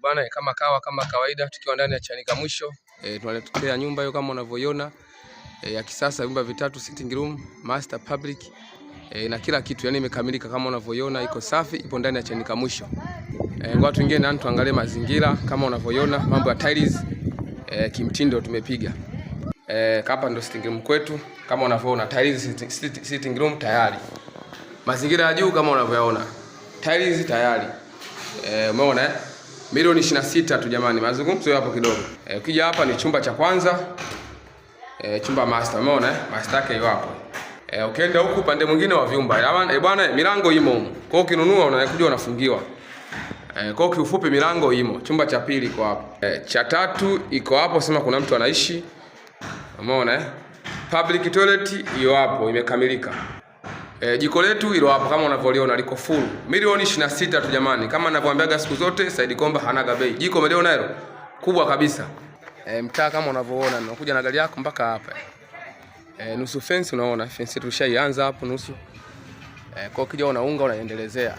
Bwana, kama kawa kama kawaida tukiwa ndani ya Chanika Mwisho, tunaletea nyumba hiyo kama unavyoiona, ya kisasa, vyumba vitatu, sitting room, master, public, na kila kitu, yani imekamilika kama unavyoiona, iko safi, ipo ndani ya Chanika Mwisho. Ngoja tuingie ndani tuangalie mazingira kama unavyoiona, mambo ya tiles, kimtindo tumepiga. Hapa ndo sitting room kwetu kama unavyoona, tiles sitting room tayari. Mazingira ya juu kama unavyoona, tiles tayari. Umeona eh? Milioni 26 tu jamani, mazungumzo yapo kidogo. Ukija hapa ni chumba cha kwanza, chumba master, umeona eh? Master yake iko hapo. Ukienda huku upande mwingine wa vyumba, bwana, milango imo humu. Kwa hiyo ukinunua unakuja unafungiwa. Kwa hiyo kiufupi milango imo. Chumba cha pili iko hapo. Cha tatu iko hapo, sema kuna mtu anaishi. Umeona eh? Public toilet hiyo hapo imekamilika. Jiko letu hilo hapo kama unavyoliona liko full. Milioni 26 tu jamani. Kama ninavyoambiaga siku zote, Said Komba hanaga bei. Jiko umeliona hilo? Kubwa kabisa. Mtaa kama unavyoona, unakuja na gari yako mpaka hapa. Nusu fence unaona, fence tulishaianza hapo nusu. Kwa ukija unaunga unaendelezea.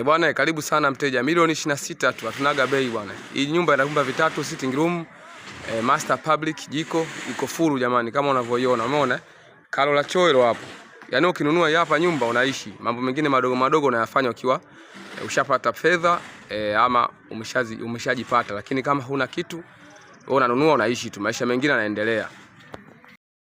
Bwana, karibu sana mteja. Milioni 26 tu, hatunaga bei bwana. Hii nyumba ina vyumba vitatu, sitting room, master, public, jiko iko full jamani kama unavyoiona. Umeona? Kalo la choo hilo hapo. Yaani ukinunua hapa nyumba unaishi. Mambo mengine madogo madogo unayafanya ukiwa ushapata fedha, ama umeshajipata, lakini kama huna kitu wewe unanunua unaishi tu, maisha mengine yanaendelea.